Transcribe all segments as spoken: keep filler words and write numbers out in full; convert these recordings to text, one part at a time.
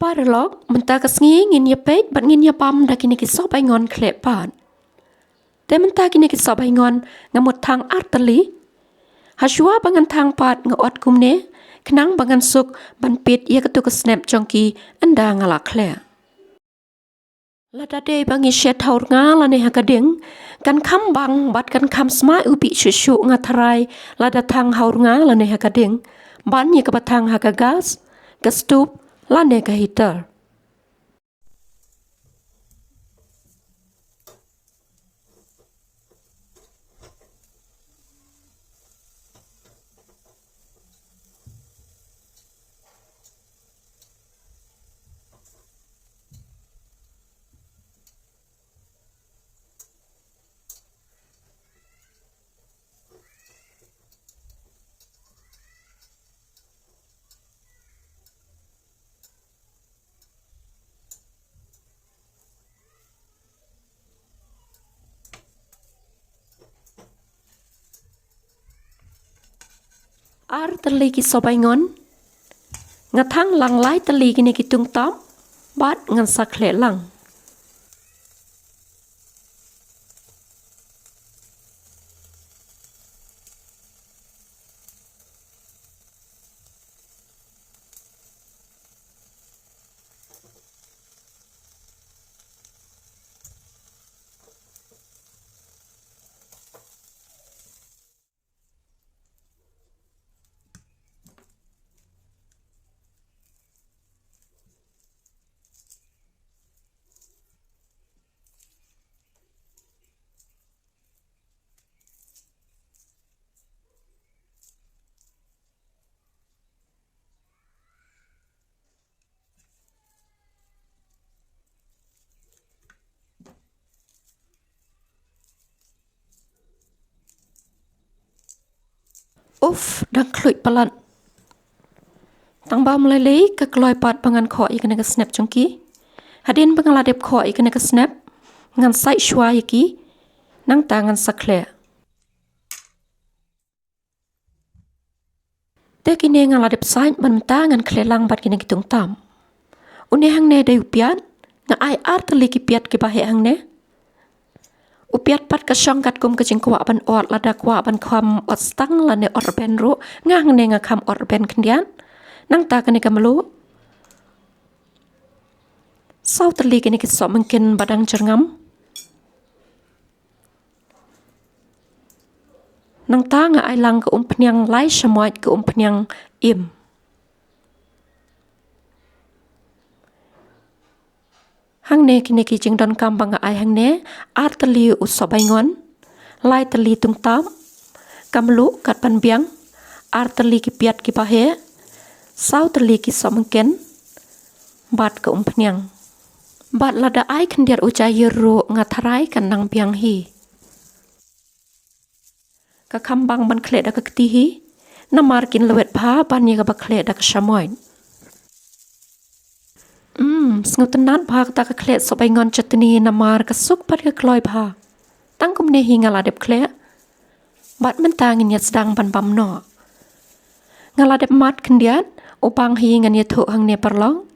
Paralok, mynta ka sngi ngin ïa peit bad ngin ïa bam da kine ki sohbaingon khleh pat. Te mynta kine ki sohbaingon nga mut thang artylli. Hashwa ba ngan thang pat nga ot kumne, khnang ba ngan suk ban pit ïa katu ka snep jong ki ynda nga la khleh. Lada dei ba ngi shet ha u rnga lane ha ka ding, kan kham bang bad kan kham sma u bih shuh shuh, nga tharai, lada thang ha u rnga lane ha ka ding ban ïa kaba thang ha ka gas, ka stove lane ka heater. Artylli ki sohbaingon. Nga thang lang laitylli kine ki tungtap bad ngan sa khleh lang. Uf, dang khluit palat. Tang ba mlei lei ka kloi pat ba ngan khoh ïa kane ka snep jong ki. Hadien ba nga la dep khoh ïa kane ka snep, ngan sait shuwa ïa ki, nangta ngan sa khleh. Te kine nga la dep sait, ban mynta ngan khleh lang bad kine ki tungtap. Une hangne dei u piat, nga ai artylli ki piat kiba heh hangne. U piat pat ka shong katkum ka jingkwah ban ot, lada kwah ban kham ot stang lane ot rben ruh, nga hangne nga kham ot rben khyndiat. Nangta kane ka mluh. Saw tylli kine ki sohmynken ba dang jyrngam. Nangta nga ai lang ka umphniang lai shamoit, ka umphniang im. Hangne kine ki jingdonkam ba nga ai hangne, artylli u sohbaingon, laitylli tungtap, ka mluh kat ban biang, artylli ki piat kiba heh, saw tylli ki sohmynken, bad ka umphniang. Bad lada ai khyndiat u jaïr ruh nga tharai kan nang biang hi. Ka kham bang ban khleh da ka kti hi, namar kin lwet bha ban ïa kaba khleh da ka shamoit. Hmm, sngewtynnat bha kata ka khleh sohbaingon chutney namar ka suk bad ka kloi bha. Tang kumne hi nga la dep khleh. Bad mynta ngin ïa sdang ban bam noh. Nga la dep mad khyndiat, u bang hi ngan ïathuh hangne paralok.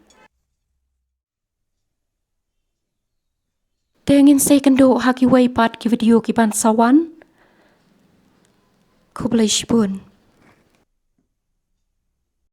Te ngin sa ïakynduh ha kiwei pat ki video kiban sa wan. Khublei shibun.